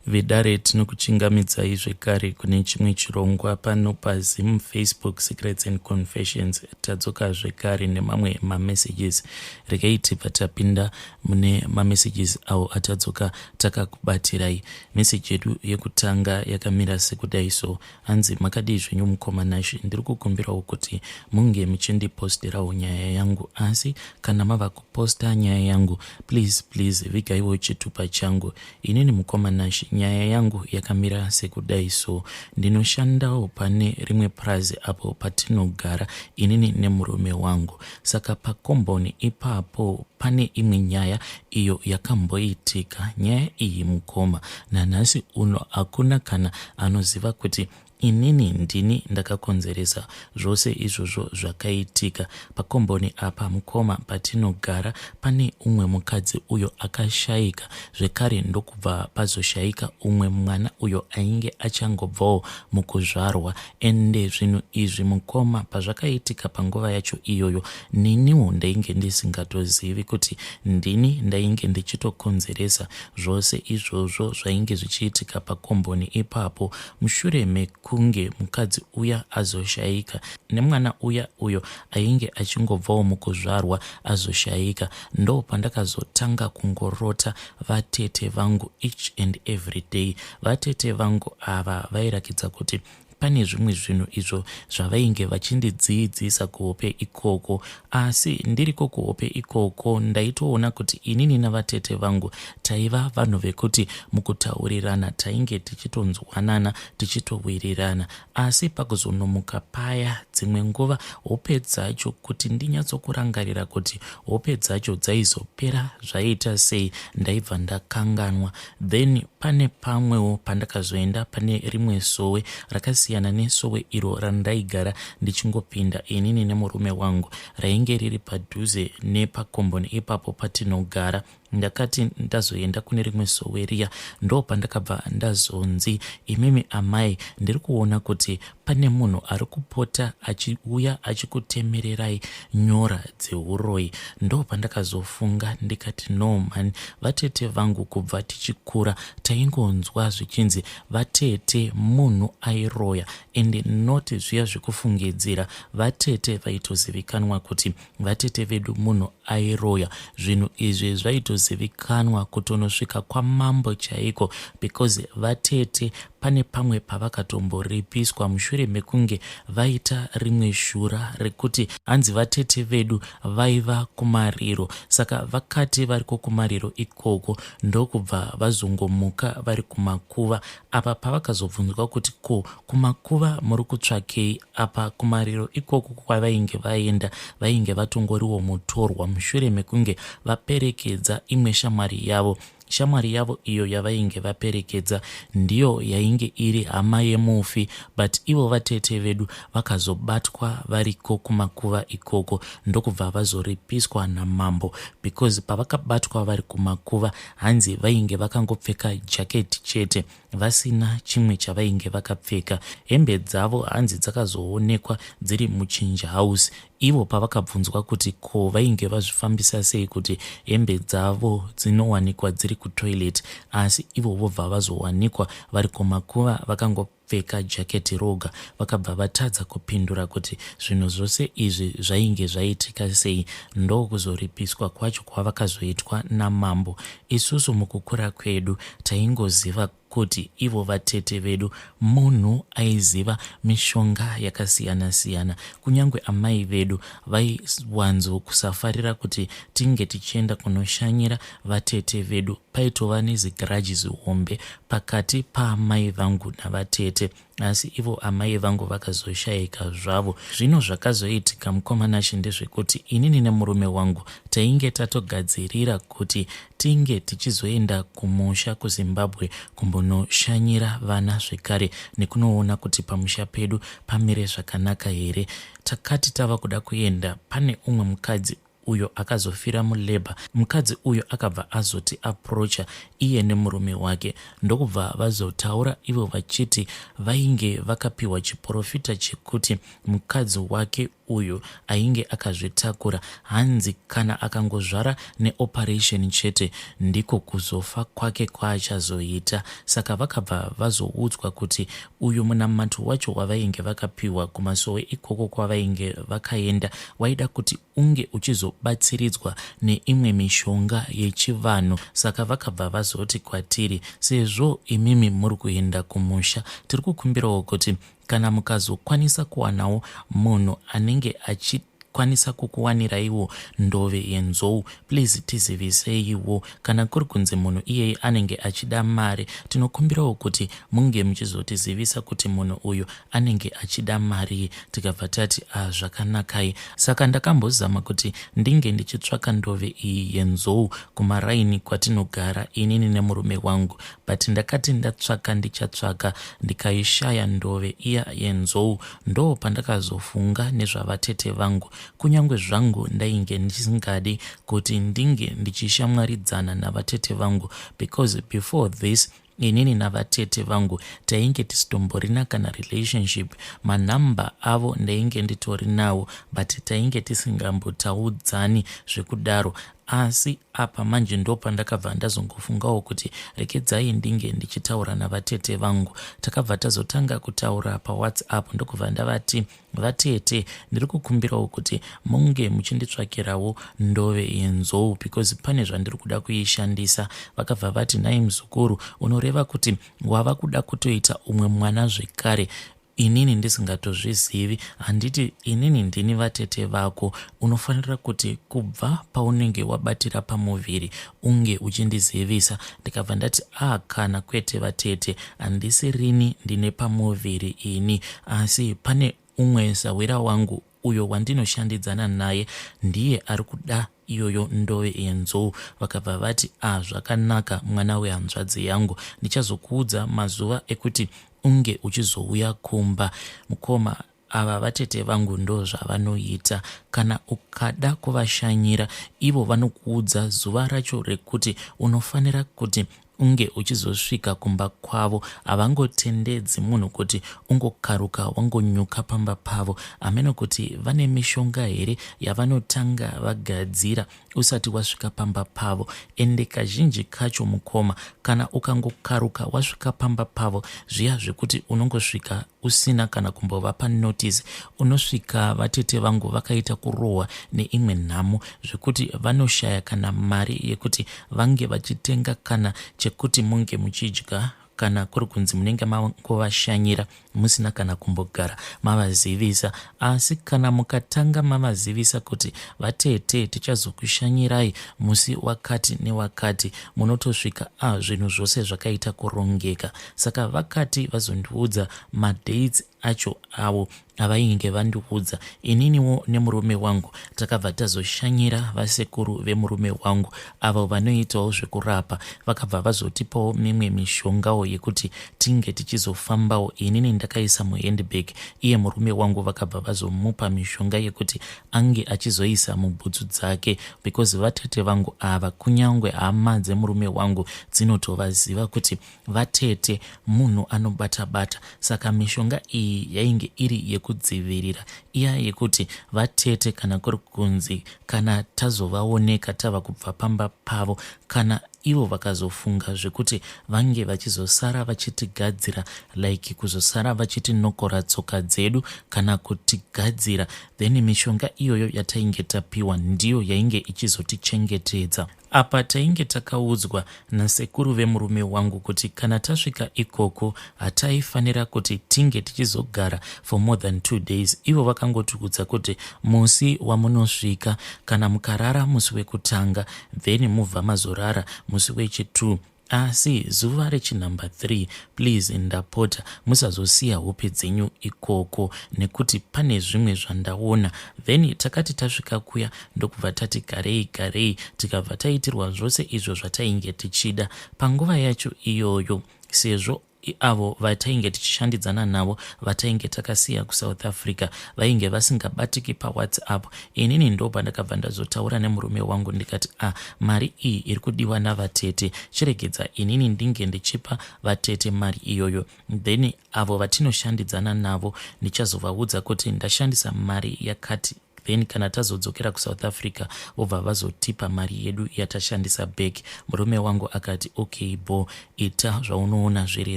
Vedare tinokuchingamidzai zvekare kune chimwe chirongwa pano paZim Facebook Secrets and Confessions. Tadzoka zvekare nemamwe mamessages. Regai tibva tapinda mune mamessages awo atadzoka takakubatirai. Message yedu yekutanga yakamira sekudai so. Hanzi makadii zvenyu mukoma Nashy, ndiri kukumbirawo kuti munge muchindiposterawo nyaya yangu asi kana mava kuposta nyaya yangu please please vigaiwo chitupa changu. Inini mukoma Nashy nyaya yangu yakamira sekudai so. Ndinoshandawo pane rimwe purazi apo patinogara inini nemurume wangu. Saka pakomboni ipapo pane imwe nyaya iyo yakamboitika. Nyaya iyi mukoma nanhasi uno hakuna kana anoziva kuti Inini ndini ndakakonzeresa zvose izvozvo zvakaitika. Pakomboni apa mukoma patinogara pane umwe mukadzi uyo akashaika zvekare ndokubva pazoshaika umwe mwana uyo ainge achangobvawo mukuzvarwa. Ende zvinhu izvi mukoma pazvakaitika panguva yacho iyoyo neniwo ndainge ndisingatozivi kuti ndini ndainge ndichitokonzeresa zvose izvozvo zvainge zvichiitika pakomboni ipapo. Mushure mekunge mukadzi uya azoshaika nemwana uya uyo ainge achingobvawo mukuzvarwa azoshaika ndopandakazotanga kungorota vatete vangu each and every day. Vatete vangu ava vairakidza kuti pane zvimwe zvinhu izvo zvavainge vachindidziidzisa kuhope ikoko asi ndiriko kuhope ikoko ndaitoona kuti inini navatete vangu taiva vanhu vekuti mukutaurirana tainge tichitonzwanana tichitowirirana asi pakuzonomuka paya dzimwe nguva hope dzacho kuti ndinyatsokurangarira kuti hope dzacho dzaizopera zvaita sei ndaibva ndakanganwa then pane pamwewo pandakazoenda pane rimwe sowe rakasiyana nesowe iro randaigara ndichingopinda inini nemurume wangu rainge riri padhuze nepakomboni ipapo patinogara Ndakati ndazoenda kune rimwe sowe riya ndopandakabva ndazonzi imimi amai ndiri kuona kuti pane munhu ari kupota achiuya achikutemererai nyora dzeuroyi. Ndopandakazofunga ndikati no mhani vatete vangu kubva tichikura taingonzwa zvichinzi vatete munhu airoya and not zviya zvekufungidzira vatete vaitozivikanwa kuti Vatete vedu munhu airoya. Zvinhu izvi zvaitozivikanwa kutonosvika kwamambo chaiko because vatete pane pamwe pavakatomboripiswa mushure mekunge vaita rimwe shura rekuti hanzi vatete vedu vaiva kumariro saka vakati variko kumariro ikoko ndokubva vazongomuka vari kumakuva apa pavakazobvunzwa kuti ko kumakuva muri kutsvakei apa kumariro ikoko kwavainge vaenda vainge vatongoriwo mutorwa mushure mekunge vaperekedza imwe shamwari yavo shamwari yavo iyo yavainge vaperekedza ndiyo yainge iri hama yemufi but ivo vatete vedu vakazobatwa variko kumakuva ikoko ndokubva vazoripiswa namambo because pavakabatwa vari kumakuva hanzi vainge vakangopfeka jacket chete vasina chimwe chavainge vakapfeka. Hembe dzavo hanzi dzakazoonekwa dziri muchinja house. Ivo pavakabvunzwa kuti ko vainge vazvifambisa sei kuti hembe dzavo dzinowanikwa dziri kutoilet asi ivo vobva vazowanikwa vari kumakuva vakangopfeka jaketi roga vakabva vatadza kupindura kuti zvinhu zvose izvi zvainge zvaitika sei ndokuzoripiswa kwacho kwavakazoitwa namambo. Isusu mukukura kwedu taingoziva kuti ivo vatete vedu munhu aiziva mishonga yakasiyana siyana. Kunyangwe amai vedu vaiwanzo kusafarira kuti tinge tichienda kunoshanyira vatete vedu. Paitova nezigrudge zihombe pakati paamai vangu navatete. Asi ivo amai vangu vakazoshaika zvavo. Zvino zvakazoitika mukoma Nashe ndezvekuti inini nemurume wangu tainge tatogadzirira kuti tinge tichizoenda kumusha kuZimbabwe kumbonoshanyira vana zvekare nekunoona kuti pamusha pedu pamire zvakanaka here. Takati tava kuda kuenda pane umwe mukadzi. uyo akazofira mulabour. Mukadzi uyu akabva azoti approacha iye nemurume wake ndokubva vazotaura ivo vachiti vainge vakapiwa chiporofita chekuti mukadzi wake uyu ainge akazvitakura hanzi kana akangozvara neoperation chete ndiko kuzofa kwake kwaachazoita. Saka vakabva vazoudzwa kuti uyu munamato wacho wavainge vakapiwa kumasowe ikoko kwavainge vakaenda waida kuti unge uchizobatsiridzwa neimwe mishonga yechivanhu. Saka vakabva vazoti kwatiri sezvo imimi muri kuenda kumusha tiri kukumbirawo kuti kana mukazokwanisa kuwanawo munhu anenge achikwanisa kukuwaniraiwo ndove yenzou please tiziviseiwo. Kana kuri kunzi munhu iyeye anenge achida mari tinokumbirawo kuti munge muchizotizivisa kuti munhu uyu anenge achida marii. Tikabva tati ah zvakanakai. Saka ndakambozama kuti ndinge ndichitsvaka ndove iyi yenzou kumaraini kwatinogara inini nemurume wangu but ndakati ndatsvaka ndichatsvaka ndikaishaya ndove iya yenzou. Ndo pandakazofunga nezvavatete vangu kunyange zvangu ndainge ndisingadi kuti ndinge ndichishamwaridzana navatete vangu because before this inini navatete vangu tainge tisitomborina kana relationship. Manhamba avo ndainge nditori nawo but tainge tisingambotaudzani zvekudaro. Asi apa manje ndopandakabva ndazongofungawo kuti rekedzai ndinge ndichitaura navatete vangu. Takabva tazotanga kutaura paWhatsApp ndokubva ndavati vatete ndiri kukumbirawo kuti munge muchinditsvakirawo ndove yenzou because pane zvandiri kuda kuishandisa. Vakabva vati nhai muzukuru unoreva kuti wava kuda kutoita umwe mwana zvekare inini ndisingatozvizivi? Handiti inini ndini vatete vako, unofanira kuti kubva paunenge wabatira pamuviri unge uchindizivisa. Ndikabva ndati a kana kwete vatete, handisi rini ndine pamuviri ini, asi pane umwe sahwira wangu uyo wandinoshandidzana naye ndiye ari kuda iyoyo ndove yenzou. Vakabva vati a zvakanaka mwana wehanzvadzi yangu, ndichazokuudza mazuva ekuti unge uchizouya kumba. Mukoma ava vatete vangu ndo zvavanoita, kana ukada kuvashanyira ivo vanokuudza zuva racho rekuti unofanira kuti unge uchizosvika kumba kwavo. Havangotendedzi munhu kuti ungokaruka wangonyuka pamba pavo. Hameno kuti vane mishonga here yavanotanga vagadzira usati wasvika pamba pavo. Ende kazhinji kacho mukoma, kana ukangokaruka wasvika pamba pavo zviya zvekuti unongosvika usina kana kumbovapa notice, unosvika vatete vangu vakaita kurohwa neimwe nhamo zvekuti vanoshaya kana mari yekuti vange vachitenga kana chekuti munge muchidya, kana kuri kunzi munenge mangovashanyira musina kana kumbogara mavazivisa. Asi kana mukatanga mavazivisa kuti vatete tichazokushanyirai musi wakati newakati, munotosvika a zvinhu zvose zvakaita kurongeka. Saka vakati vazondiudza madates acho avo avainge vandiudza, ininiwo nemurume wangu takabva tazoshanyira vasekuru vemurume wangu avo vanoitawo zvekurapa. Vakabva vazotipawo mimwe mishongawo yekuti tinge tichizofambawo. Inini ndakaisa muhandbag, iye murume wangu vakabva vazomupa mishonga yekuti ange achizoisa mubhutsu dzake, because vatete vangu ava kunyangwe hama dzemurume wangu dzinotovaziva kuti vatete munhu anobata bata. Saka mishonga iyi yainge iri yekudzivirira iya yekuti vatete kana kuri kunzi kana tazovaoneka tava kubva pamba pavo, kana ivo vakazofunga zvekuti vange vachizosara vachitigadzira, like kuzosara vachitinokora tsoka dzedu kana kutigadzira, then mishonga iyoyo yatainge tapiwa ndiyo yainge ichizotichengetedza. Apa tainge takaudzwa nasekuru vemurume wangu kuti kana tasvika ikoko hataifanira kuti tinge tichizogara for more than 2 days. Ivo vakangotiudza kuti musi wamunosvika, kana mukarara musi wekutanga, then mubva mazorara musi wechi2, asi zuva rechinhamba 3 please ndapota musazosiya hope dzenyu ikoko nekuti pane zvimwe zvandaona. Then takati tasvika kuya ndokubva tati garei garei, tikabva taitirwa zvose izvo zvatainge tichida panguva yacho iyoyo. Sezvo avo vatainge tichishandidzana navo vatainge takasiya kuSouth Africa vainge vasingabatiki paWhatsApp, inini ndopandakabva ndazotaura nemurume wangu ndikati, a ah, mari iyi iri kudiwa navatete, chiregedza inini ndinge ndichipa vatete mari iyoyo, then avo vatinoshandidzana navo ndichazovaudza kuti ndashandisa mari yakati, then kana tazodzokera kuSouth Africa vobva vazotipa mari yedu yatashandisa back. Murume wangu akati, okay bo, ita zvaunoona zviri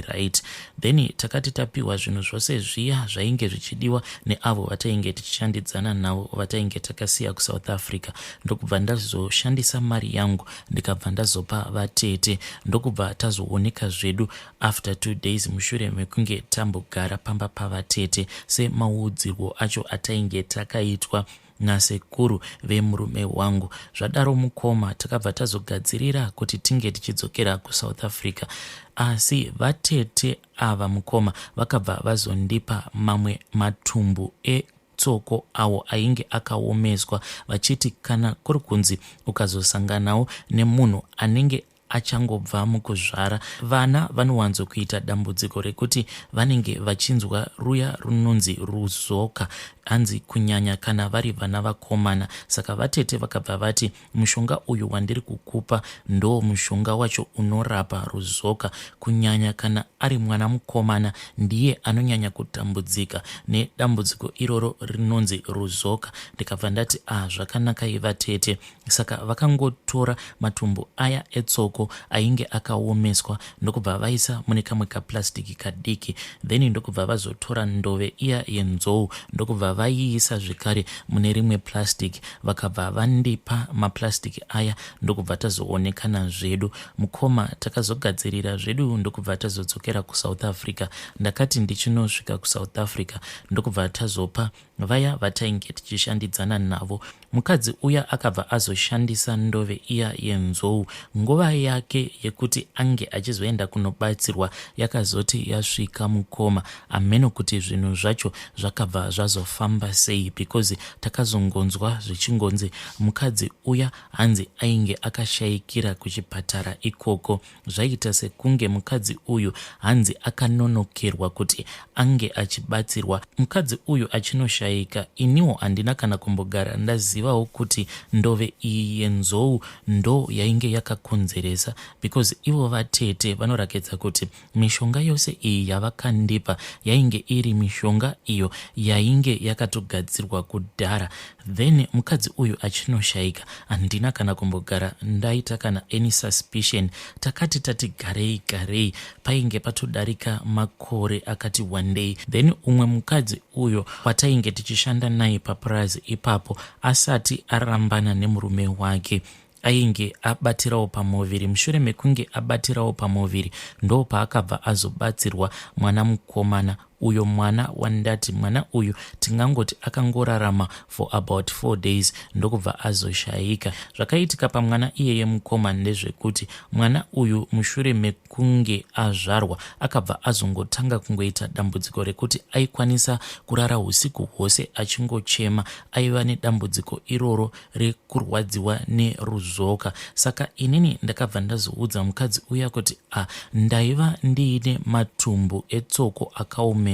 right. Then takati tapiwa zvinhu zvose zviya zvainge zvichidiwa neavo vatainge tichishandidzana navo vatainge takasiya kuSouth Africa, ndokubva ndazoshandisa mari yangu ndikabva ndazopa vatete, ndokubva tazooneka zvedu after 2 days mushure mekunge tambogara pamba pavatete semaudzirwo acho atainge takaitwa nasekuru vemurume wangu. Zvadaro mukoma, takabva tazogadzirira kuti tinge tichidzokera kuSouth Africa, asi vatete ava mukoma vakabva vazondipa mamwe matumbu e tsoko awo ainge akaomeswa, vachiti kana kuri kunzi ukazosanganawo nemunhu anenge achangobva mukuzvara, vana vanowanzokuita dambudziko rekuti vanenge vachinzwa ruya runonzi ruzoka, hanzi kunyanya kana vari vana vakomana. Saka vatete vakabva vati mushonga uyu wandiri kukupa ndo mushonga wacho unorapa ruzoka, kunyanya kana ari mwana mukomana, ndiye anonyanya kutambudzika nedambudziko iroro rinonzi ruzoka. Ndikabva ndati, ah, zvakanakai vatete. Saka vakangotora matumbu aya etsoko ainge akaomeswa ndokubva vaisa mune kamwe kaplastiki kadiki, then ndokubva vazotora ndove iya yenzou ndokubva vaiisa zvekare mune rimwe plastic, vakabva vandipa maplastiki aya, ndokubva tazoonekana zvedu. Mukoma, takazogadzirira zvedu ndokubva tazodzokera kuSouth Africa. Ndakati ndichinosvika kuSouth Africa ndokubva tazopa vaya vatainge tichishandidzana navo. Mukadzi uya akabva azoshandisa ndove iya yenzou. Nguva yake yekuti ange achizoenda kunobatsirwa yakazoti yasvika mukoma, hameno kuti zvinhu zvacho zvakabva zvazofamba sei, because takazongonzwa zvichingonzi mukadzi uya hanzi ainge akashayikira kuchipatara ikoko. Zvaiita sekunge mukadzi uyu hanzi akanonokerwa kuti ange achibatsirwa, mukadzi uyu achinoshayika. Iniwo handina kana kumbogara ndazivawo kuti ndove iyi yenzou ndo yainge yakakonzeresa, because ivo vatete vanorakidza kuti mishonga yose iyi yavakandipa yainge iri mishonga iyo yainge yakatogadzirwa kudhara. Then mukadzi uyu achinoshayika, handina kana kumbogara ndaita kana any suspicion. Takati tati garei garei, painge patodarika makore akati wandei, then umwe mukadzi uyo watainge tichishanda naye papurazi ipapo, asati arambana nemurume wake, ainge abatirawo pamuviri. Mushure mekunge abatirawo pamuviri, ndo paakabva azobatsirwa mwana mukomana uyo, mwana wandati mwana uyu tingangoti akangorarama for about 4 days ndokubva azoshayika. Zvakaitika pamwana iyeye mukoma ndezvekuti mwana uyu mushure mekunge azvarwa akabva azongotanga kungoita dambudziko rekuti aikwanisa kurara usiku hwose achingochema. Aiva nedambudziko iroro rekurwadziwa neruzoka. Saka inini ndakabva ndazoudza mukadzi uya kuti, a ndaiva ndiine matumbu etsoko akaomeswa,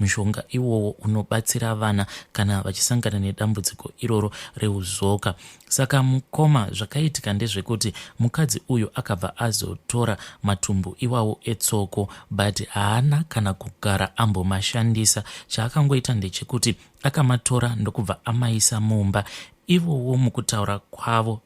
mushonga iwowo unobatsira vana kana vachisangana nedambudziko iroro reuzoka. Saka mukoma, zvakaitika ndezvekuti mukadzi uyu akabva azotora matumbu iwawo etsoko, but haana kana kugara ambomashandisa. Chaakangoita ndechekuti akamatora ndokubva amaisa mumba. Ivowo mukutaura kwavo,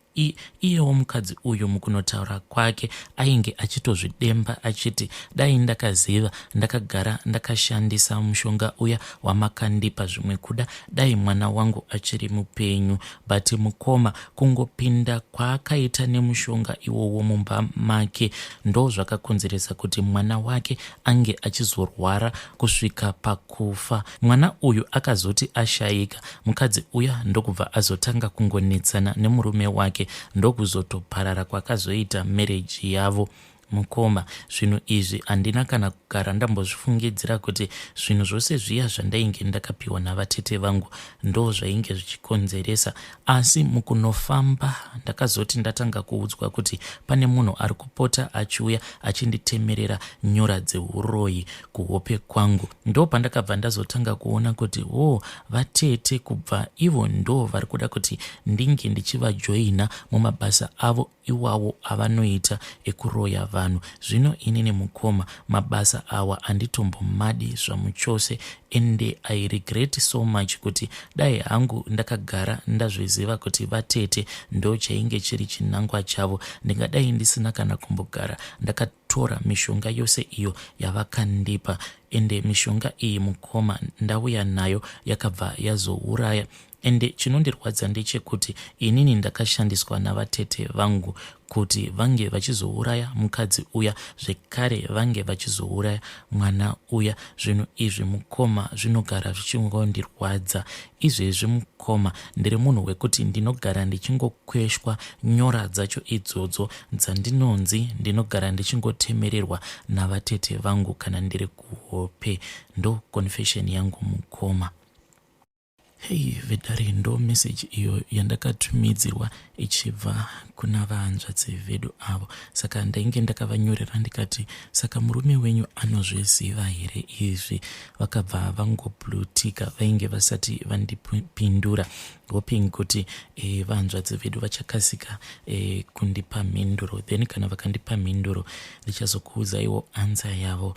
iyewo mukadzi uyu mukunotaura kwake ainge achitozvidemba achiti, dai ndakaziva ndakagara ndakashandisa mushonga uya wamakandipa, zvimwe kuda dai mwana wangu achiri mupenyu. But mukoma, kungopinda kwaakaita nemushonga iwowo mumba make ndo zvakakonzeresa kuti mwana wake ange achizorwara kusvika pakufa. Mwana uyu akazoti ashayika, mukadzi uya ndokubva azotanga kungonetsana nemurume wake, ndokuzotoparara kwakazoita marriage yavo. Mukoma, zvinhu izvi handina kana kugara ndambozvifungidzira kuti zvinhu zvose zviya zvandainge ndakapiwa navatete vangu ndo zvainge zvichikonzeresa. Asi mukunofamba ndakazoti ndatanga kuudzwa kuti pane munhu ari kupota achiuya achinditemerera nyora dzeuroyi kuhope kwangu. Ndo pandakabva ndazotanga kuona kuti hoo, oh, vatete kubva ivo ndo vari kuda kuti ndinge ndichivajoina mumabasa avo iwawo avanoita ekuroya vanhu. Zvino inini mukoma, mabasa awa handitombomadi zvamuchose ende I regret so much kuti dai hangu ndakagara ndazviziva kuti vatete ndochainge chiri chinangwa chavo, ndingadai ndisina kana kumbogara ndakatora mishonga yose iyo yavakandipa. Ende mishonga iyi mukoma ndauya nayo yakabva yazouraya. Ende chinondirwadza ndechekuti inini ndakashandiswa navatete vangu kuti vange vachizouraya mukadzi uya, zvekare vange vachizouraya mwana uya. Zvinhu izvi mukoma zvinogara zvichingondirwadza. Izvezvi mukoma ndiri munhu wekuti ndinogara ndichingokweshwa nyora dzacho idzodzo dzandinonzi ndinogara ndichingotemererwa navatete vangu kana ndiri kuhope. Ndo confession yangu mukoma. Hey vedare, ndo message iyo yandakatumidzirwa ichibva kuna vahanzvadzi vedu avo. Saka ndainge ndakavanyorera ndikati, saka murume wenyu anozviziva here izvi? Vakabva vangoblutika, vainge vasati vandipindura, hoping kuti vahanzvadzi vedu vachakasika kundipa mhinduro. Then kana vakandipa mhinduro ndichazokuudzaiwo answer yavo.